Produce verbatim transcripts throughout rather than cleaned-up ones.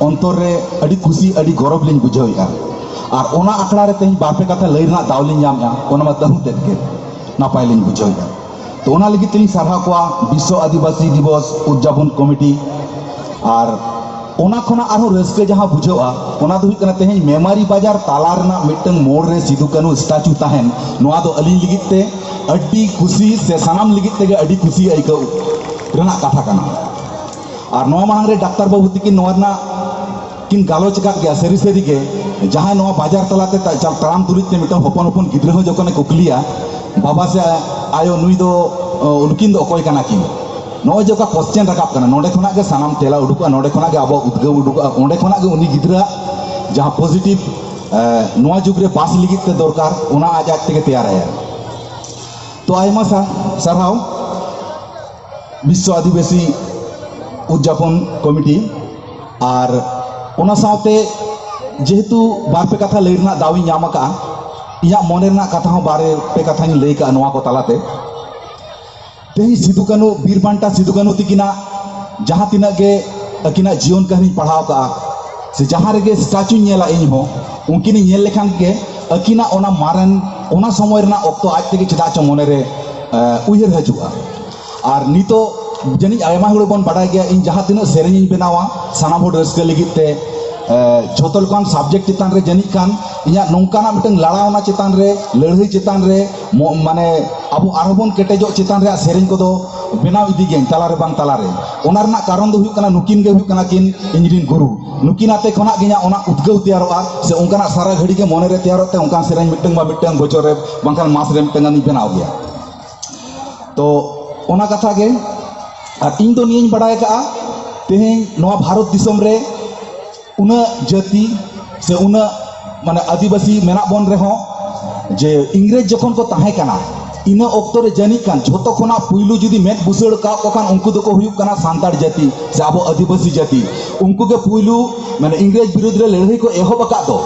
ᱚᱱᱛᱚᱨ ᱨᱮ ᱟᱹᱰᱤ ᱠᱩᱥᱤ, ᱟᱹᱰᱤ ᱜᱚᱨᱚᱵᱽ ᱞᱤᱧ ᱵᱩᱡᱷᱟᱹᱣᱮᱫᱼᱟ᱾ ᱟᱨ ᱚᱱᱟ ᱟᱠᱷᱲᱟ ᱨᱮ ᱛᱮᱦᱮᱧ ᱵᱟᱨ ᱯᱮ ᱠᱟᱛᱷᱟ ᱞᱟᱹᱭ ᱨᱮᱱᱟᱜ ᱫᱟᱣ ᱞᱤᱧ ᱧᱟᱢᱮᱫᱼᱟ, ᱚᱱᱟ ᱢᱟ ᱛᱟᱹᱦᱩ ᱛᱮᱫ ᱜᱮ ᱱᱟᱯᱟᱭ ᱞᱤᱧ ᱵᱩᱡᱷᱟᱹᱣᱮᱫᱼᱟ᱾ ᱛᱚ, ᱚᱱᱟ ᱞᱟᱹᱜᱤᱫ ᱛᱮᱞᱤᱧ ᱥᱟᱨᱦᱟᱣ ᱠᱚᱣᱟ ᱵᱤᱥᱥᱚ ᱟᱹᱫᱤᱵᱟᱹᱥᱤ ᱫᱤᱵᱚᱥ ᱩᱫᱽᱡᱟᱯᱚᱱ ᱠᱚᱢᱤᱴᱤ᱾ ᱟᱨ ᱚᱱᱟ ᱠᱷᱚᱱᱟᱜ ᱟᱨᱦᱚᱸ ᱨᱟᱹᱥᱠᱟᱹ ᱡᱟᱦᱟᱸ ᱵᱩᱡᱷᱟᱹᱜᱼᱟ, ᱚᱱᱟ ᱫᱚ ᱦᱩᱭᱩᱜ ᱠᱟᱱᱟ ᱛᱮᱦᱮᱧ ᱢᱮᱢᱟᱨᱤ ᱵᱟᱡᱟᱨ ᱛᱟᱞᱟ ᱨᱮᱱᱟᱜ ᱢᱤᱫᱴᱟᱝ ᱢᱳᱲ ᱨᱮ ᱥᱤᱫᱩ ᱠᱟᱹᱱᱦᱩ ᱥᱴᱟᱪᱩ ᱛᱟᱦᱮᱱ, ᱱᱚᱣᱟ ᱫᱚ ᱟᱹᱞᱤᱧ ᱞᱟᱹᱜᱤᱫ ᱛᱮ ᱟᱹᱰᱤ ᱠᱩᱥᱤ ᱥᱮ ᱥᱟᱱᱟᱢ ᱞᱟᱹᱜᱤᱫ ᱛᱮᱜᱮ ᱟᱹᱰᱤ ᱠᱩᱥᱤ ᱟᱹᱭᱠᱟᱹᱣ ᱨᱮᱱᱟᱜ ᱠᱟᱛᱷᱟ ᱠᱟᱱᱟ᱾ ᱟᱨ ᱱᱚᱣᱟ ᱢᱟᱲᱟᱝ ᱨᱮ ᱰᱟᱠᱛᱟᱨ ᱵᱟᱹᱵᱩ ᱛᱤᱠᱤᱱ ᱱᱚᱣᱟ ᱨᱮᱱᱟᱜ ᱠᱤᱱ ᱜᱟᱞᱚᱪ ᱟᱠᱟᱫ ᱜᱮᱭᱟ᱾ ᱥᱟᱹᱨᱤ ᱥᱟᱹᱨᱤ ᱜᱮ, ᱡᱟᱦᱟᱸᱭ ᱱᱚᱣᱟ ᱵᱟᱡᱟᱨ ᱛᱟᱞᱟᱛᱮ ᱛᱟ-, ᱪᱟᱞ-, ᱛᱟᱲᱟᱢ ᱛᱩᱞᱩᱡ ᱛᱮ ᱢᱤᱫᱴᱟᱝ ᱦᱚᱯᱚᱱ ᱦᱚᱯᱚᱱ ᱜᱤᱫᱽᱨᱟᱹ ᱦᱚᱸ ᱡᱚᱠᱷᱚᱱᱮ ᱠᱩᱠᱞᱤᱭᱟ, "ᱵᱟᱵᱟ ᱥᱮ ᱟᱭᱳ, ᱱᱩᱭ ᱫᱚ, ᱚ, ᱱᱩᱠᱤᱱ ᱫᱚ ᱚᱠᱚᱭ ᱠᱟᱱᱟ ᱠᱤᱱ?" ᱱᱚᱜᱼᱚᱭ ᱡᱮ ᱚᱠᱟ ᱠᱚᱥᱪᱮᱱ ᱨᱟᱠᱟᱵ ᱠᱟᱱᱟ, ᱱᱚᱸᱰᱮ ᱠᱷᱚᱱᱟᱜ ᱜᱮ ᱥᱟᱱᱟᱢ ᱛᱮᱞᱟ ᱩᱰᱩᱠᱚᱜᱼᱟ, ᱱᱚᱸᱰᱮ ᱠᱷᱚᱱᱟᱜ ᱜᱮ ᱟᱵᱚᱣᱟᱜ ᱩᱫᱽᱜᱟᱹᱣ ᱩᱰᱩᱠᱚᱜᱼᱟ, ᱚᱸᱰᱮ ᱠᱷᱚᱱᱟᱜ ᱜᱮ ᱩᱱᱤ ᱜᱤᱫᱽᱨᱟᱹᱣᱟᱜ ᱡᱟᱦᱟᱸ ᱯᱚᱡᱤᱴᱤᱵᱷ, ᱮ, ᱱᱚᱣᱟ ᱡᱩᱜᱽ ᱨᱮ ᱯᱟᱥ ᱞᱟᱹᱜᱤᱫ ᱛᱮ ᱫᱚᱨᱠᱟᱨ, ᱚᱱᱟ ᱟᱡ ᱟᱡ ᱛᱮᱜᱮ ᱛᱮᱭᱟᱨᱟᱭᱟ᱾ ᱛᱚ, ᱟᱭᱢᱟ ᱥᱟ-, ᱥᱟᱨᱦᱟᱣ ᱵᱤᱥᱥᱚ ᱟᱹᱫᱤᱵᱟᱹᱥᱤ ᱩᱫᱽᱡᱟᱯᱚᱱ ᱠᱚᱢᱤᱴᱤ᱾ ᱟᱨ ᱚᱱᱟ ᱥᱟᱶᱛᱮ ᱡᱮᱦᱮᱛᱩ ᱵᱟᱨ ᱯᱮ ᱠᱟᱛᱷᱟ ᱞᱟᱹᱭ ᱨᱮᱱᱟᱜ ᱫᱟᱣ ᱤᱧ ᱧᱟᱢ ᱟᱠᱟᱫᱼᱟ, ᱤᱧᱟᱹᱜ ᱢᱚᱱᱮ ᱨᱮᱱᱟᱜ ᱠᱟᱛᱷᱟ ᱦᱚᱸ ᱵᱟᱨ ᱯᱮ ᱠᱟᱛᱷᱟᱧ ᱞᱟᱹᱭ ᱠᱟᱜᱼᱟ ᱱᱚᱣᱟ ᱠᱚ ᱛᱟᱞᱟᱛᱮ᱾ ᱛᱮᱦᱮᱧ ᱥᱤᱫᱩ ᱠᱟᱹᱱᱦᱩ, ᱵᱤᱨ ᱵᱟᱱᱴᱟ ᱥᱤᱫᱩ ᱠᱟᱹᱱᱦᱩ ᱛᱤᱠᱤᱱᱟᱜ ᱡᱟᱦᱟᱸ ᱛᱤᱱᱟᱹᱜ ᱜᱮ ᱟᱹᱠᱤᱱᱟᱜ ᱡᱤᱭᱚᱱ ᱠᱟᱹᱦᱱᱤᱧ ᱯᱟᱲᱦᱟᱣ ᱠᱟᱜᱼᱟ, ᱥᱮ ᱡᱟᱦᱟᱸ ᱨᱮᱜᱮ ᱥᱴᱟᱪᱩᱧ ᱧᱮᱞᱟ ᱤᱧ ᱦᱚᱸ, ᱩᱱᱠᱤᱱᱤᱧ ᱧᱮᱞ ᱞᱮᱠᱷᱟᱱ ᱜᱮ ᱟᱹᱠᱤᱱᱟᱜ ᱚᱱᱟ ᱢᱟᱨᱮᱱ, ᱚᱱᱟ ᱥᱚᱢᱚᱭ ᱨᱮᱱᱟᱜ ᱚᱠᱛᱚ ᱟᱡ ᱛᱮᱜᱮ ᱪᱮᱫᱟᱜ ᱪᱚ ᱢᱚᱱᱮᱨᱮ, ᱮ, ᱩᱭᱦᱟᱹᱨ ᱦᱤᱡᱩᱜᱼᱟ᱾ ᱟᱨ ᱱᱤᱛᱚᱜ ᱡᱟᱹᱱᱤᱡ ᱟᱭᱢᱟ ᱦᱚᱲ ᱵᱚᱱ ᱵᱟᱰᱟᱭ ᱜᱮᱭᱟ, ᱤᱧ ᱡᱟᱦᱟᱸ ᱛᱤᱱᱟᱹᱜ ᱥᱮᱨᱮᱧᱤᱧ ᱵᱮᱱᱟᱣᱟ ᱥᱟᱱᱟᱢ ᱦᱚᱲ ᱨᱟᱹᱥᱠᱟᱹ ᱞᱟᱹᱜᱤᱫ ᱛᱮ, ᱮ, ᱡᱷᱚᱛᱚ ᱞᱮᱠᱟᱱ ᱥᱟᱵᱡᱮᱠᱴ ᱪᱮᱛᱟᱱ ᱨᱮ ᱡᱟᱹᱱᱤᱡ ᱠᱷᱟᱱ ᱤᱧᱟᱹᱜ ᱱᱚᱝᱠᱟᱱᱟᱜ ᱢᱤᱫᱴᱟᱝ ᱞᱟᱲᱟᱣᱱᱟ ᱪᱮᱛᱟᱱ ᱨᱮ, ᱞᱟᱹᱲᱦᱟᱹᱭ ᱪᱮᱛᱟᱱ ᱨᱮ, ᱢᱚ-, ᱢᱟᱱᱮ ᱟᱵᱚ ᱟᱨᱦᱚᱸ ᱵᱚᱱ ᱠᱮᱴᱮᱡᱚᱜ ᱪᱮᱛᱟᱱ ᱨᱮᱭᱟᱜ ᱥᱮᱨᱮᱧ ᱠᱚᱫᱚ ᱵᱮᱱᱟᱣ ᱤᱫᱤ ᱜᱤᱭᱟᱹᱧ ᱛᱟᱞᱟᱨᱮ ᱵᱟᱝ ᱛᱟᱞᱟᱨᱮ᱾ ᱚᱱᱟ ᱨᱮᱱᱟᱜ ᱠᱟᱨᱚᱱ ᱫᱚ ᱦᱩᱭᱩᱜ ᱠᱟᱱᱟ, ᱱᱩᱠᱤᱱ ᱜᱮ ᱦᱩᱭᱩᱜ ᱠᱟᱱᱟ ᱠᱤᱱ ᱤᱧ ᱨᱤᱱ ᱜᱩᱨᱩ᱾ ᱱᱩᱠᱤᱱ ᱟᱛᱮ ᱠᱷᱚᱱᱟᱜ ᱜᱮ ᱤᱧᱟᱹᱜ ᱚᱱᱟ ᱩᱫᱽᱜᱟᱹᱣ ᱛᱮᱭᱟᱨᱚᱜᱼᱟ, ᱥᱮ ᱚᱱᱠᱟᱱᱟᱜ ᱥᱟᱨᱟ ᱜᱷᱟᱹᱲᱤ ᱜᱮ ᱢᱚᱱᱮᱨᱮ ᱛᱮᱭᱟᱨᱚᱜ ᱛᱮ ᱚᱱᱠᱟᱱ ᱥᱮᱨᱮᱧ ᱢᱤᱫᱴᱟᱝ ᱵᱟ ᱢᱤᱫᱴᱟᱝ ᱵᱚᱪᱷᱚᱨ ᱨᱮ ᱵᱟᱝᱠᱷᱟᱱ ᱢᱟᱥ ᱨᱮ ᱢᱤᱫᱴᱟᱝ ᱜᱟᱱᱤᱧ ᱵᱮᱱᱟᱣ ᱜᱮᱭᱟ᱾ ᱛᱚ ᱚᱱᱟ ᱠᱟᱛᱷᱟ ᱜᱮ᱾ ᱟᱨ ᱤᱧ ᱫᱚ ᱱᱤᱭᱟᱹᱧ ᱵᱟᱲᱟᱭ ᱟᱠᱟᱫᱼᱟ, ᱛᱮᱦᱮᱧ ᱱᱚᱣᱟ ᱵᱷᱟᱨᱚᱛ ᱫᱤᱥᱚᱢ ᱨᱮ ᱩᱱᱟᱹᱜ ᱡᱟᱹᱛᱤ ᱥᱮ ᱩᱱᱟᱹᱜ, ᱢᱟᱱᱮ, ᱟᱹᱫᱤᱵᱟᱹᱥᱤ ᱢᱮᱱᱟᱜ ᱵᱚᱱ ᱨᱮᱦᱚᱸ, ᱡᱮ ᱤᱝᱨᱮᱡᱽ ᱡᱚᱠᱷᱚᱱ ᱠᱚ ᱛᱟᱦᱮᱸ ᱠᱟᱱᱟ, ᱤᱱᱟᱹ ᱚᱠᱛᱚ ᱨᱮ ᱡᱟᱹᱱᱤᱡ ᱠᱷᱟᱱ ᱡᱷᱚᱛᱚ ᱠᱷᱚᱱᱟᱜ ᱯᱩᱭᱞᱩ ᱡᱩᱫᱤ ᱢᱮᱫ ᱵᱩᱥᱟᱹᱲ ᱟᱠᱟᱫ ᱠᱚ ᱠᱷᱟᱱ, ᱩᱱᱠᱩ ᱫᱚᱠᱚ ᱦᱩᱭᱩᱜ ᱠᱟᱱᱟ ᱥᱟᱱᱛᱟᱲ ᱡᱟᱹᱛᱤ ᱥᱮ ᱟᱵᱚ ᱟᱹᱫᱤᱵᱟᱹᱥᱤ ᱡᱟᱹᱛᱤ᱾ ᱩᱱᱠᱩ ᱜᱮ ᱯᱩᱭᱞᱩ, ᱢᱟᱱᱮ, ᱤᱝᱨᱮᱡᱽ ᱵᱤᱨᱩᱫᱽ ᱨᱮ ᱞᱟᱹᱲᱦᱟᱹᱭ ᱠᱚ ᱮᱦᱚᱵ ᱟᱠᱟᱫ ᱫᱚ᱾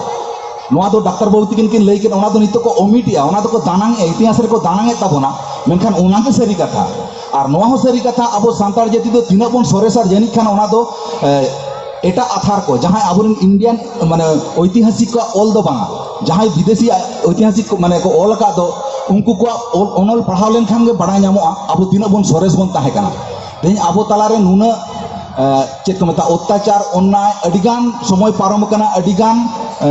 ᱱᱚᱣᱟ ᱫᱚ ᱰᱟᱠᱛᱟᱨ ᱵᱟᱹᱵᱩ ᱛᱤᱠᱤᱱ ᱠᱤᱱ ᱞᱟᱹᱭ ᱠᱮᱫ, ᱚᱱᱟ ᱫᱚ ᱱᱤᱛᱚᱜ ᱠᱚ ᱚᱢᱤᱴ ᱮᱜᱼᱟ, ᱚᱱᱟ ᱫᱚᱠᱚ ᱫᱟᱱᱟᱝ ᱮᱜᱼᱟ, ᱤᱛᱤᱦᱟᱥ ᱨᱮᱠᱚ ᱫᱟᱱᱟᱝ ᱮᱫ ᱛᱟᱵᱚᱱᱟ᱾ ᱢᱮᱱᱠᱷᱟᱱ ᱚᱱᱟ ᱜᱮ ᱥᱟᱹᱨᱤ ᱠᱟᱛᱷᱟ᱾ ᱟᱨ ᱱᱚᱣᱟ ᱦᱚᱸ ᱥᱟᱹᱨᱤ ᱠᱟᱛᱷᱟ, ᱟᱵᱚ ᱥᱟᱱᱛᱟᱲ ᱡᱟᱹᱛᱤ ᱫᱚ ᱛᱤᱱᱟᱹᱜ ᱵᱚᱱ ᱥᱚᱨᱮᱥᱟ, ᱡᱟᱹᱱᱤᱡ ᱠᱷᱟᱱ ᱚᱱᱟ ᱫᱚ, ᱮ, ᱮᱴᱟᱜ ᱟᱛᱷᱟᱨ ᱠᱚ, ᱡᱟᱦᱟᱸᱭ ᱟᱵᱚᱨᱮᱱ ᱤᱱᱰᱤᱭᱟᱱ ᱢᱟᱱᱮ ᱳᱭᱛᱤᱦᱟᱥᱤᱠ ᱠᱚᱣᱟᱜ ᱚᱞ ᱫᱚ ᱵᱟᱝᱟ, ᱡᱟᱦᱟᱸᱭ ᱵᱤᱫᱮᱥᱤ ᱳᱭᱛᱤᱦᱟᱥᱤᱠ ᱠᱚ ᱢᱟᱱᱮ ᱠᱚ ᱚᱞ ᱟᱠᱟᱫ ᱫᱚ, ᱩᱱᱠᱩ ᱠᱚᱣᱟᱜ ᱚᱞ, ᱚᱱᱚᱞ ᱯᱟᱲᱦᱟᱣ ᱞᱮᱱᱠᱷᱟᱱ ᱜᱮ ᱵᱟᱲᱟᱭ ᱧᱟᱢᱚᱜᱼᱟ ᱟᱵᱚ ᱛᱤᱱᱟᱹᱜ ᱵᱚᱱ ᱥᱚᱨᱮᱥ ᱵᱚᱱ ᱛᱟᱦᱮᱸ ᱠᱟᱱᱟ᱾ ᱛᱮᱦᱮᱧ ᱟᱵᱚ ᱛᱟᱞᱟᱨᱮ ᱱᱩᱱᱟᱹᱜ ᱮ, ᱪᱮᱫ ᱠᱚ ᱢᱮᱛᱟᱜᱼᱟ, ᱚᱛᱛᱟᱪᱟᱨ, ᱚᱱᱱᱟᱭ, ᱟᱹᱰᱤᱜᱟᱱ ᱥᱚᱢᱚᱭ ᱯᱟᱨᱚᱢ ᱟᱠᱟᱱᱟ, ᱟᱹᱰᱤᱜᱟᱱ ᱮ,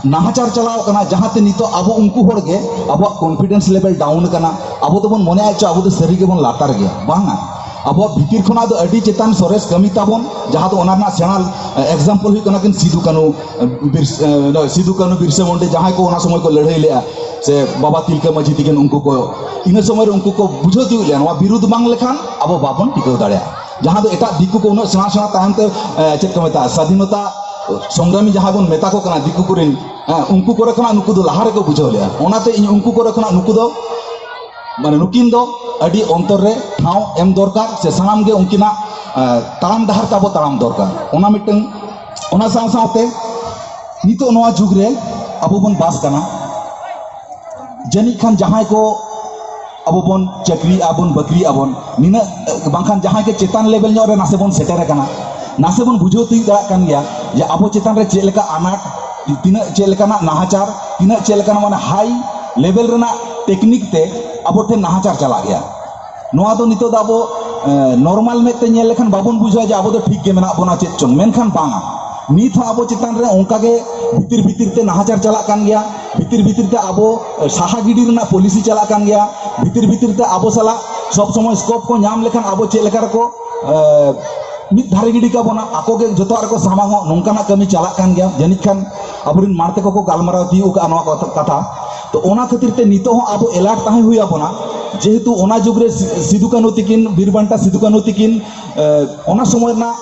ᱱᱟᱦᱟᱪᱟᱨ ᱪᱟᱞᱟᱣ ᱟᱠᱟᱱᱟ, ᱡᱟᱦᱟᱸᱛᱮ ᱱᱤᱛᱚᱜ ᱟᱵᱚ ᱩᱱᱠᱩ ᱦᱚᱲ ᱜᱮ ᱟᱵᱚᱣᱟᱜ ᱠᱚᱱᱯᱷᱤᱰᱮᱱᱥ ᱞᱮᱵᱮᱞ ᱰᱟᱣᱩᱱ ᱟᱠᱟᱱᱟ᱾ ᱟᱵᱚ ᱫᱚᱵᱚᱱ ᱢᱚᱱᱮᱭᱟ ᱪᱚ ᱟᱵᱚ ᱫᱚ ᱥᱟᱹᱨᱤ ᱜᱮᱵᱚᱱ ᱞᱟᱛᱟᱨ ᱜᱮᱭᱟ, ᱵᱟᱝᱟ᱾ ᱟᱵᱚᱣᱟᱜ ᱵᱷᱤᱛᱤᱨ ᱠᱷᱚᱱᱟᱜ ᱫᱚ ᱟᱹᱰᱤ ᱪᱮᱛᱟᱱ ᱥᱚᱨᱮᱥ ᱠᱟᱹᱢᱤ ᱛᱟᱵᱚᱱ, ᱡᱟᱦᱟᱸ ᱫᱚ ᱚᱱᱟ ᱨᱮᱱᱟᱜ ᱥᱮᱬᱟ ᱮᱠᱥᱟᱢᱯᱚᱞ ᱦᱩᱭᱩᱜ ᱠᱟᱱᱟ ᱠᱤᱱ ᱥᱤᱫᱩ ᱠᱟᱹᱱᱩ, ᱮ, ᱵᱤᱨᱥ-, ᱮ, ᱱᱚᱜᱼᱚᱭ ᱥᱤᱫᱩ ᱠᱟᱹᱱᱩ, ᱵᱤᱨᱥᱟ ᱢᱩᱱᱰᱟ, ᱡᱟᱦᱟᱸᱭ ᱠᱚ ᱚᱱᱟ ᱥᱚᱢᱚᱭ ᱠᱚ ᱞᱟᱹᱲᱦᱟᱹᱭ ᱞᱮᱜᱼᱟ, ᱥᱮ ᱵᱟᱵᱟ ᱛᱤᱞᱠᱟᱹ ᱢᱟᱹᱡᱷᱤ ᱛᱤᱠᱤᱱ, ᱩᱱᱠᱩ ᱠᱚ ᱤᱱᱟᱹ ᱥᱚᱢᱚᱭ ᱨᱮ ᱩᱱᱠᱩ ᱠᱚ ᱵᱩᱡᱷᱟᱹᱣ ᱛᱤᱭᱳᱜ ᱞᱮᱜᱼᱟ, ᱱᱚᱣᱟ ᱵᱤᱨᱩᱫᱷ ᱵᱟᱝ ᱞᱮᱠᱷᱟᱱ ᱟᱵᱚ ᱵᱟᱵᱚᱱ ᱴᱤᱠᱟᱹᱣ ᱫᱟᱲᱮᱭᱟᱜᱼᱟ᱾ ᱡᱟᱦᱟᱸ ᱫᱚ ᱮᱴᱟᱜ ᱫᱤᱠᱩ ᱠᱚ ᱩᱱᱟᱹᱜ ᱥᱮᱬᱟ ᱥᱮᱬᱟ ᱛᱟᱭᱚᱢ ᱛᱮ, ᱮ, ᱪᱮᱫ ᱠᱚ ᱢᱮᱛᱟᱜᱼᱟ, ᱥᱟᱫᱷᱤᱱᱚᱛᱟ ᱥᱚᱝᱜᱨᱟᱢᱤ ᱡᱟᱦᱟᱸᱭ ᱵᱚᱱ ᱢᱮᱛᱟ ᱠᱚ ᱠᱟᱱᱟ ᱫᱤᱠᱩ ᱠᱚᱨᱮᱱ, ᱦᱮᱸ, ᱩᱱᱠᱩ ᱠᱚᱨᱮ ᱠᱷᱚᱱᱟᱜ ᱱᱩᱠᱩ ᱫᱚ ᱞᱟᱦᱟ ᱨᱮᱠᱚ ᱵᱩᱡᱷᱟᱹᱣ ᱞᱮᱜᱼᱟ᱾ ᱚᱱᱟᱛᱮ ᱤᱧ ᱩᱱᱠᱩ ᱠᱚᱨᱮ ᱠᱷᱚᱱᱟᱜ ᱱᱩᱠᱩ ᱫᱚ, ᱢᱟᱱᱮ, ᱱᱩᱠᱤᱱ ᱫᱚ ᱟᱹᱰᱤ ᱚᱱᱛᱚᱨ ᱨᱮ ᱴᱷᱟᱶ ᱮᱢ ᱫᱚᱨᱠᱟᱨ, ᱥᱮ ᱥᱟᱱᱟᱢ ᱜᱮ ᱩᱱᱠᱤᱱᱟᱜ, ᱮ, ᱛᱟᱲᱟᱢ ᱰᱟᱦᱟᱨ ᱛᱮ ᱟᱵᱚ ᱛᱟᱲᱟᱢ ᱫᱚᱨᱠᱟᱨ᱾ ᱚᱱᱟ ᱢᱤᱫᱴᱟᱝ, ᱚᱱᱟ ᱥᱟᱶ ᱥᱟᱶᱛᱮ ᱱᱤᱛᱚᱜ ᱱᱚᱣᱟ ᱡᱩᱜᱽ ᱨᱮ ᱟᱵᱚ ᱵᱚᱱ ᱵᱟᱥ ᱠᱟᱱᱟ, ᱡᱟᱹᱱᱤᱡ ᱠᱷᱟᱱ ᱡᱟᱦᱟᱸᱭ ᱠᱚ ᱟᱵᱚ ᱵᱚᱱ ᱪᱟᱹᱠᱨᱤᱭᱮᱜᱼᱟ ᱵᱚᱱ, ᱵᱟᱹᱠᱨᱤᱭᱮᱜᱼᱟ ᱵᱚᱱ, ᱱᱤᱱᱟᱹᱜ, ᱵᱟᱝᱠᱷᱟᱱ ᱡᱟᱦᱟᱸᱭ ᱜᱮ ᱪᱮᱛᱟᱱ ᱞᱮᱵᱮᱞ ᱧᱚᱜ ᱨᱮ ᱱᱟᱥᱮ ᱵᱚᱱ ᱥᱮᱴᱮᱨ ᱟᱠᱟᱱᱟ, ᱱᱟᱥᱮ ᱵᱚᱱ ᱵᱩᱡᱷᱟᱹᱣ ᱛᱤᱭᱳᱜ ᱫᱟᱲᱮᱭᱟᱜ ᱠᱟᱱ ᱜᱮᱭᱟ ᱡᱮ ᱟᱵᱚ ᱪᱮᱛᱟᱱ ᱨᱮ ᱪᱮᱫ ᱞᱮᱠᱟ ᱟᱱᱟᱴ, ᱛᱤᱱᱟᱹᱜ ᱪᱮᱫ ᱞᱮᱠᱟᱱᱟᱜ ᱱᱟᱦᱟᱪᱟᱨ, ᱛᱤᱱᱟᱹᱜ ᱪᱮᱫ ᱞᱮᱠᱟᱱᱟᱜ, ᱢᱟᱱᱮ, ᱦᱟᱭ ᱞᱮᱵᱮᱞ ᱨᱮᱱᱟᱜ ᱴᱮᱠᱱᱤᱠ ᱛᱮ ᱟᱵᱚ ᱴᱷᱮᱱ ᱱᱟᱦᱟᱪᱟᱨ ᱪᱟᱞᱟᱜ ᱜᱮᱭᱟ᱾ ᱱᱚᱣᱟ ᱫᱚ ᱱᱤᱛᱚᱜ ᱫᱚ ᱟᱵᱚ, ᱮ, ᱱᱚᱨᱢᱟᱞ ᱢᱮᱫ ᱛᱮ ᱧᱮᱞ ᱞᱮᱠᱷᱟᱱ ᱵᱟᱵᱚᱱ ᱵᱩᱡᱷᱟᱹᱣᱟ ᱡᱮ ᱟᱵᱚ ᱫᱚ ᱴᱷᱤᱠ ᱜᱮ ᱢᱮᱱᱟᱜ ᱵᱚᱱᱟ ᱪᱮᱫ ᱪᱚᱝ, ᱢᱮᱱᱠᱷᱟᱱ ᱵᱟᱝᱟ, ᱱᱤᱛ ᱦᱚᱸ ᱟᱵᱚ ᱪᱮᱛᱟᱱ ᱨᱮ ᱚᱱᱠᱟ ᱜᱮ ᱵᱷᱤᱛᱤᱨ ᱵᱷᱤᱛᱤᱨ ᱛᱮ ᱱᱟᱦᱟᱪᱟᱨ ᱪᱟᱞᱟᱜ ᱠᱟᱱ ᱜᱮᱭᱟ, ᱵᱷᱤᱛᱤᱨ ᱵᱷᱤᱛᱤᱨ ᱛᱮ ᱟᱵᱚ, ᱮ, ᱥᱟᱦᱟ ᱜᱤᱰᱤ ᱨᱮᱱᱟᱜ ᱯᱚᱞᱤᱥᱤ ᱪᱟᱞᱟᱜ ᱠᱟᱱ ᱜᱮᱭᱟ, ᱵᱷᱤᱛᱤᱨ ᱵᱷᱤᱛᱤᱨ ᱛᱮ ᱟᱵᱚ ᱥᱟᱞᱟᱜ ᱥᱚᱵ ᱥᱚᱢᱚᱭ ᱥᱠᱳᱯ ᱠᱚ ᱧᱟᱢ ᱞᱮᱠᱷᱟᱱ ᱟᱵᱚ ᱪᱮᱫ ᱞᱮᱠᱟ ᱨᱮᱠᱚ, ᱮ, ᱢᱤᱫ ᱫᱷᱟᱨᱮ ᱜᱤᱰᱤ ᱠᱟᱵᱚᱱᱟ, ᱟᱠᱚ ᱜᱮ ᱡᱚᱛᱚᱣᱟᱜ ᱨᱮᱠᱚ ᱥᱟᱢᱟᱝᱚᱜ, ᱱᱚᱝᱠᱟᱱᱟᱜ ᱠᱟᱹᱢᱤ ᱪᱟᱞᱟᱜ ᱠᱟᱱ ᱜᱮᱭᱟ᱾ ᱡᱟᱹᱱᱤᱡ ᱠᱷᱟᱱ ᱟᱵᱚᱨᱮᱱ ᱢᱟᱲᱛᱮ ᱠᱚᱠᱚ ᱜᱟᱞᱢᱟᱨᱟᱣ ᱛᱤᱭᱳᱜ ᱟᱠᱟᱫᱼᱟ ᱱᱚᱣᱟ ᱠᱟᱛᱷᱟ, ᱠᱟᱛᱷᱟ᱾ ᱛᱚ, ᱚᱱᱟ ᱠᱷᱟᱹᱛᱤᱨ ᱛᱮ ᱱᱤᱛᱚᱜ ᱦᱚᱸ ᱟᱵᱚ ᱮᱞᱟᱨᱴ ᱛᱟᱦᱮᱸ ᱦᱩᱭ ᱟᱵᱚᱱᱟ, ᱡᱮᱦᱮᱛᱩ ᱚᱱᱟ ᱡᱩᱜᱽ ᱨᱮ ᱥᱤ-, ᱥᱤᱫᱩ ᱠᱟᱹᱱᱦᱩ ᱛᱤᱠᱤᱱ, ᱵᱤᱨ ᱵᱟᱱᱴᱟ ᱥᱤᱫᱩ ᱠᱟᱹᱱᱦᱩ ᱛᱤᱠᱤᱱ, ᱮ, ᱚᱱᱟ ᱥᱚᱢᱚᱭ ᱨᱮᱱᱟᱜ,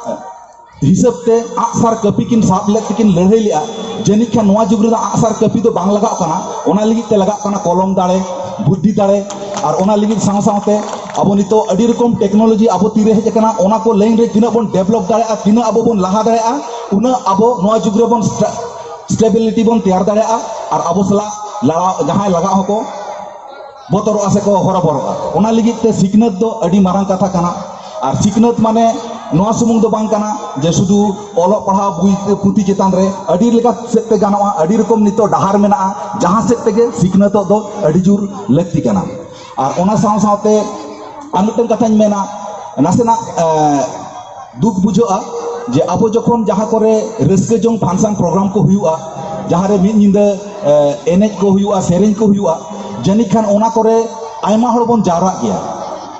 ᱮ, ᱦᱤᱥᱟᱹᱵ ᱛᱮ ᱟᱜᱼᱥᱟᱨ ᱠᱟᱹᱯᱤ ᱠᱤᱱ ᱥᱟᱵ ᱞᱮᱫ ᱛᱮᱠᱤᱱ ᱞᱟᱹᱲᱦᱟᱹᱭ ᱞᱮᱜᱼᱟ᱾ ᱡᱟᱹᱱᱤᱡ ᱠᱷᱟᱱ ᱱᱚᱣᱟ ᱡᱩᱜᱽ ᱨᱮᱫᱚ ᱟᱜᱼᱥᱟᱨ ᱠᱟᱹᱯᱤ ᱫᱚ ᱵᱟᱝ ᱞᱟᱜᱟᱜ ᱠᱟᱱᱟ, ᱚᱱᱟ ᱞᱟᱹᱜᱤᱫ ᱛᱮ ᱞᱟᱜᱟᱜ ᱠᱟᱱᱟ ᱠᱚᱞᱚᱢ ᱫᱟᱲᱮ, ᱵᱩᱫᱽᱫᱷᱤ ᱫᱟᱲᱮ, ᱟᱨ ᱚᱱᱟ ᱞᱟᱹᱜᱤᱫ ᱥᱟᱶ ᱥᱟᱶᱛᱮ ᱟᱵᱚ ᱱᱤᱛᱚᱜ ᱟᱹᱰᱤ ᱨᱚᱠᱚᱢ ᱴᱮᱠᱱᱳᱞᱚᱡᱤ ᱟᱵᱚ ᱛᱤᱨᱮ ᱦᱮᱡ ᱟᱠᱟᱱᱟ, ᱚᱱᱟ ᱠᱚ ᱞᱟᱭᱤᱱ ᱨᱮ ᱛᱤᱱᱟᱹᱜ ᱵᱚᱱ ᱰᱮᱵᱷᱞᱚᱯ ᱫᱟᱲᱮᱭᱟᱜᱼᱟ, ᱛᱤᱱᱟᱹᱜ ᱟᱵᱚ ᱵᱚᱱ ᱞᱟᱦᱟ ᱫᱟᱲᱮᱭᱟᱜᱼᱟ, ᱩᱱᱟᱹᱜ ᱟᱵᱚ ᱱᱚᱣᱟ ᱡᱩᱜᱽ ᱨᱮᱵᱚᱱ ᱥᱴᱮ-, ᱥᱴᱮᱵᱤᱞᱤᱴᱤ ᱵᱚᱱ ᱛᱮᱭᱟᱨ ᱫᱟᱲᱮᱭᱟᱜᱼᱟ, ᱟᱨ ᱟᱵᱚ ᱥᱟᱞᱟᱜ ᱞᱟᱲᱟᱣ ᱡᱟᱦᱟᱸᱭ ᱞᱟᱜᱟᱜ ᱦᱚᱸᱠᱚ ᱵᱚᱛᱚᱨᱚᱜᱼᱟ ᱥᱮᱠᱚ ᱦᱚᱨᱚᱵᱚᱨᱚᱜᱼᱟ᱾ ᱚᱱᱟ ᱞᱟᱹᱜᱤᱫ ᱛᱮ ᱥᱤᱠᱷᱱᱟᱹᱛ ᱫᱚ ᱟᱹᱰᱤ ᱢᱟᱨᱟᱝ ᱠᱟᱛᱷᱟ ᱠᱟᱱᱟ᱾ ᱟᱨ ᱥᱤᱠᱷᱱᱟᱹᱛ ᱢᱟᱱᱮ ᱱᱚᱣᱟ ᱥᱩᱢᱩᱝ ᱫᱚ ᱵᱟᱝ ᱠᱟᱱᱟ ᱡᱮ ᱥᱩᱫᱷᱩ ᱚᱞᱚᱜ ᱯᱟᱲᱦᱟᱣ ᱵᱳᱭ ᱯᱩᱛᱷᱤ ᱪᱮᱛᱟᱱ ᱨᱮ, ᱟᱹᱰᱤ ᱞᱮᱠᱟ ᱥᱮᱫ ᱛᱮ ᱜᱟᱱᱚᱜᱼᱟ, ᱟᱹᱰᱤ ᱨᱚᱠᱚᱢ ᱱᱤᱛᱚᱜ ᱰᱟᱦᱟᱨ ᱢᱮᱱᱟᱜᱼᱟ, ᱡᱟᱦᱟᱸ ᱥᱮᱫ ᱛᱮᱜᱮ ᱥᱤᱠᱷᱱᱟᱹᱛᱚᱜ ᱫᱚ ᱟᱹᱰᱤ ᱡᱳᱨ ᱞᱟᱹᱠᱛᱤ ᱠᱟᱱᱟ᱾ ᱟᱨ ᱚᱱᱟ ᱥᱟᱶ ᱥᱟᱶᱛᱮ ᱟᱨ ᱢᱤᱫᱴᱟᱝ ᱠᱟᱛᱷᱟᱧ ᱢᱮᱱᱟ, ᱱᱟᱥᱮᱱᱟᱜ ᱮ, ᱫᱩᱠ ᱵᱩᱡᱷᱟᱹᱜᱼᱟ ᱡᱮ ᱟᱵᱚ ᱡᱚᱠᱷᱚᱱ ᱡᱟᱦᱟᱸ ᱠᱚᱨᱮ ᱨᱟᱹᱥᱠᱟᱹ ᱡᱚᱝ function program ᱠᱚ ᱦᱩᱭᱩᱜᱼᱟ, ᱡᱟᱦᱟᱸ ᱨᱮ ᱢᱤᱫ ᱧᱤᱫᱟᱹ ᱮ, ᱮᱱᱮᱡ ᱠᱚ ᱦᱩᱭᱩᱜᱼᱟ, ᱥᱮᱨᱮᱧ ᱠᱚ ᱦᱩᱭᱩᱜᱼᱟ, ᱡᱟᱹᱱᱤᱡ ᱠᱷᱟᱱ ᱚᱱᱟ ᱠᱚᱨᱮ ᱟᱭᱢᱟ ᱦᱚᱲ ᱵᱚᱱ ᱡᱟᱣᱨᱟᱜ ᱜᱮᱭᱟ᱾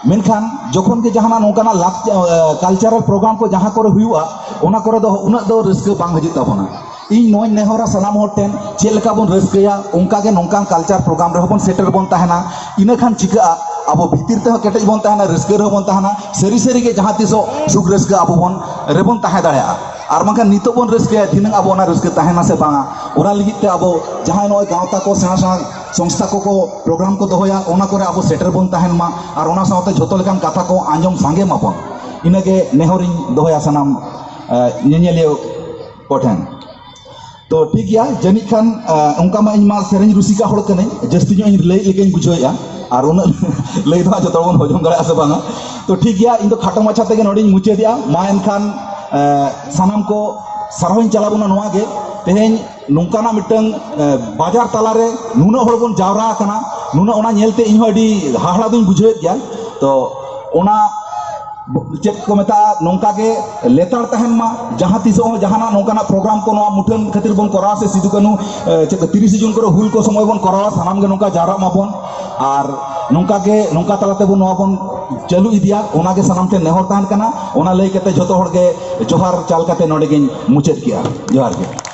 ᱢᱮᱱᱠᱷᱟᱱ ᱡᱚᱠᱷᱚᱱ ᱜᱮ ᱡᱟᱦᱟᱱᱟᱜ ᱱᱚᱝᱠᱟᱱᱟᱜ ᱞᱟᱠ-, ᱮ, cultural program ᱠᱚ ᱡᱟᱦᱟᱸ ᱠᱚᱨᱮ ᱦᱩᱭᱩᱜᱼᱟ, ᱚᱱᱟ ᱠᱚᱨᱮ ᱫᱚ ᱩᱱᱟᱹᱜ ᱫᱚ ᱨᱟᱹᱥᱠᱟᱹ ᱵᱟᱝ ᱦᱤᱡᱩᱜ ᱛᱟᱵᱚᱱᱟ᱾ ᱤᱧ ᱱᱚᱣᱟᱧ ᱱᱮᱦᱚᱨᱟ ᱥᱟᱱᱟᱢ ᱦᱚᱲ ᱴᱷᱮᱱ, ᱪᱮᱫ ᱞᱮᱠᱟ ᱵᱚᱱ ᱨᱟᱹᱥᱠᱟᱹᱭᱟ, ᱚᱱᱠᱟ ᱜᱮ ᱱᱚᱝᱠᱟᱱ culture program ᱨᱮᱦᱚᱸ ᱵᱚᱱ ᱥᱮᱴᱮᱨ ᱵᱚᱱ ᱛᱟᱦᱮᱱᱟ᱾ ᱤᱱᱟᱹ ᱠᱷᱟᱱ ᱪᱤᱠᱟᱹᱜᱼᱟ, ᱟᱵᱚ ᱵᱷᱤᱛᱤᱨ ᱛᱮᱦᱚᱸ ᱠᱮᱴᱮᱡ ᱵᱚᱱ ᱛᱟᱦᱮᱱᱟ, ᱨᱟᱹᱥᱠᱟᱹ ᱨᱮᱦᱚᱸ ᱵᱚᱱ ᱛᱟᱦᱮᱱᱟ᱾ ᱥᱟᱹᱨᱤ ᱥᱟᱹᱨᱤ ᱜᱮ ᱡᱟᱦᱟᱸ ᱛᱤᱥᱚᱜ ᱥᱩᱠ ᱨᱟᱹᱥᱠᱟᱹ ᱟᱵᱚ ᱵᱚᱱ ᱨᱮᱵᱚᱱ ᱛᱟᱦᱮᱸ ᱫᱟᱲᱮᱭᱟᱜᱼᱟ᱾ ᱟᱨ ᱵᱟᱝᱠᱷᱟᱱ ᱱᱤᱛᱚᱜ ᱵᱚᱱ ᱨᱟᱹᱥᱠᱟᱹᱭᱟ, ᱫᱷᱤᱱᱟᱹᱝ ᱟᱵᱚ ᱚᱱᱟ ᱨᱟᱹᱥᱠᱟᱹ ᱛᱟᱦᱮᱱᱟ ᱥᱮ ᱵᱟᱝᱟ, ᱚᱱᱟ ᱞᱟᱹᱜᱤᱫ ᱛᱮ ᱟᱵᱚ ᱡᱟᱦᱟᱸᱭ ᱱᱚᱜᱼᱚᱭ ᱜᱟᱶᱛᱟ ᱠᱚ, ᱥᱮᱬᱟ ᱥᱮᱬᱟ ᱥᱚᱝᱥᱛᱷᱟ ᱠᱚᱠᱚ program ᱠᱚ ᱫᱚᱦᱚᱭᱟ, ᱚᱱᱟ ᱠᱚᱨᱮ ᱟᱵᱚ ᱥᱮᱴᱮᱨ ᱵᱚᱱ ᱛᱟᱦᱮᱱ ᱢᱟ᱾ ᱟᱨ ᱚᱱᱟ ᱥᱟᱶᱛᱮ ᱡᱷᱚᱛᱚ ᱞᱮᱠᱟᱱ ᱠᱟᱛᱷᱟ ᱠᱚ ᱟᱸᱡᱚᱢ ᱥᱟᱸᱜᱮ ᱢᱟᱵᱚᱱ᱾ ᱤᱱᱟᱹᱜᱮ ᱱᱮᱦᱚᱨᱤᱧ ᱫᱚᱦᱚᱭᱟ ᱥᱟᱱᱟᱢ, ᱮ, ᱧᱮᱧᱮᱞᱤᱭᱟᱹ ᱠᱚᱴᱷᱮᱱ᱾ ᱛᱚ ᱴᱷᱤᱠ ᱜᱮᱭᱟ, ᱡᱟᱹᱱᱤᱡ ᱠᱷᱟᱱ, ᱮ, ᱚᱱᱠᱟ ᱢᱟ ᱤᱧ ᱢᱟ ᱥᱮᱨᱮᱧ ᱨᱩᱥᱤᱠᱟ ᱦᱚᱲ ᱠᱟᱹᱱᱟᱹᱧ, ᱡᱟᱹᱥᱛᱤ ᱧᱚᱜ ᱤᱧ ᱞᱟᱹᱭ ᱞᱮᱠᱟᱧ ᱵᱩᱡᱷᱟᱹᱣᱮᱫᱼᱟ, ᱟᱨ ᱩᱱᱟᱹᱜ ᱞᱟᱹᱭ ᱫᱚ ᱦᱟᱸᱜ ᱡᱚᱛᱚ ᱦᱚᱲ ᱵᱚᱱ ᱦᱚᱡᱚᱢ ᱫᱟᱲᱮᱭᱟᱜᱼᱟ ᱥᱮ ᱵᱟᱝᱟ᱾ ᱛᱚ ᱴᱷᱤᱠ ᱜᱮᱭᱟ, ᱤᱧ ᱫᱚ ᱠᱷᱟᱴᱚ ᱢᱟᱪᱷᱟ ᱛᱮᱜᱮ ᱱᱚᱰᱮᱧ ᱢᱩᱪᱟᱹᱫᱮᱜᱼᱟ᱾ ᱢᱟ ᱮᱱᱠᱷᱟᱱ, ᱮ, ᱥᱟᱱᱟᱢ ᱠᱚ ᱥᱟᱨᱦᱟᱣᱤᱧ ᱪᱟᱞ ᱟᱵᱚᱱᱟ ᱱᱚᱣᱟ ᱜᱮ, ᱛᱮᱦᱮᱧ ᱱᱚᱝᱠᱟᱱᱟᱜ ᱢᱤᱫᱴᱟᱝ, ᱮ, ᱵᱟᱡᱟᱨ ᱛᱟᱞᱟᱨᱮ ᱱᱩᱱᱟᱹᱜ ᱦᱚᱲ ᱵᱚᱱ ᱡᱟᱣᱨᱟ ᱟᱠᱟᱱᱟ, ᱱᱩᱱᱟᱹᱜ, ᱚᱱᱟ ᱧᱮᱞᱛᱮ ᱤᱧᱦᱚᱸ ᱟᱹᱰᱤ ᱦᱟᱦᱟᱲᱟ ᱫᱚᱧ ᱵᱩᱡᱷᱟᱹᱣᱮᱫ ᱜᱮᱭᱟ᱾ ᱛᱚ ᱚᱱᱟ ᱪᱮᱫ ᱠᱚ ᱢᱮᱛᱟᱜᱼᱟ, ᱱᱚᱝᱠᱟ ᱜᱮ ᱞᱮᱛᱟᱲ ᱛᱟᱦᱮᱱ ᱢᱟ᱾ ᱡᱟᱦᱟᱸ ᱛᱤᱥᱚᱜ ᱦᱚᱸ ᱡᱟᱦᱟᱱᱟᱜ ᱱᱚᱝᱠᱟᱱᱟᱜ program ᱠᱚ ᱱᱚᱣᱟ ᱢᱩᱴᱷᱟᱹᱱ ᱠᱷᱟᱹᱛᱤᱨ ᱵᱚᱱ ᱠᱚᱨᱟᱣᱟ, ᱥᱮ ᱥᱤᱫᱩ ᱠᱟᱹᱱᱦᱩ, ᱮ, ᱪᱮᱫ ᱠᱚ, ᱛᱤᱨᱤᱥᱮ ᱡᱩᱱ ᱠᱚᱨᱮ ᱦᱩᱞ ᱠᱚ ᱥᱚᱢᱚᱭ ᱵᱚᱱ ᱠᱚᱨᱟᱣᱟ, ᱥᱟᱱᱟᱢ ᱜᱮ ᱱᱚᱝᱠᱟ ᱡᱟᱣᱨᱟᱜ ᱢᱟᱵᱚᱱ᱾ ᱟᱨ ᱱᱚᱝᱠᱟ ᱜᱮ, ᱱᱚᱝᱠᱟ ᱛᱟᱞᱟ ᱛᱮᱵᱚᱱ ᱱᱚᱣᱟ ᱵᱚᱱ ᱪᱟᱹᱞᱩ ᱤᱫᱤᱭᱟ, ᱚᱱᱟ ᱜᱮ ᱥᱟᱱᱟᱢ ᱴᱷᱮᱱ ᱱᱮᱦᱚᱨ ᱛᱟᱦᱮᱱ ᱠᱟᱱᱟ᱾ ᱚᱱᱟ ᱞᱟᱹᱭ ᱠᱟᱛᱮ ᱡᱷᱚᱛᱚ ᱦᱚᱲ ᱜᱮ ᱡᱚᱦᱟᱨ ᱪᱟᱞ ᱠᱟᱛᱮ ᱱᱚᱰᱮ ᱜᱤᱧ ᱢᱩᱪᱟᱹᱫ ᱠᱮᱜᱼᱟ᱾ ᱡᱚᱦᱟᱨ ᱜᱮ᱾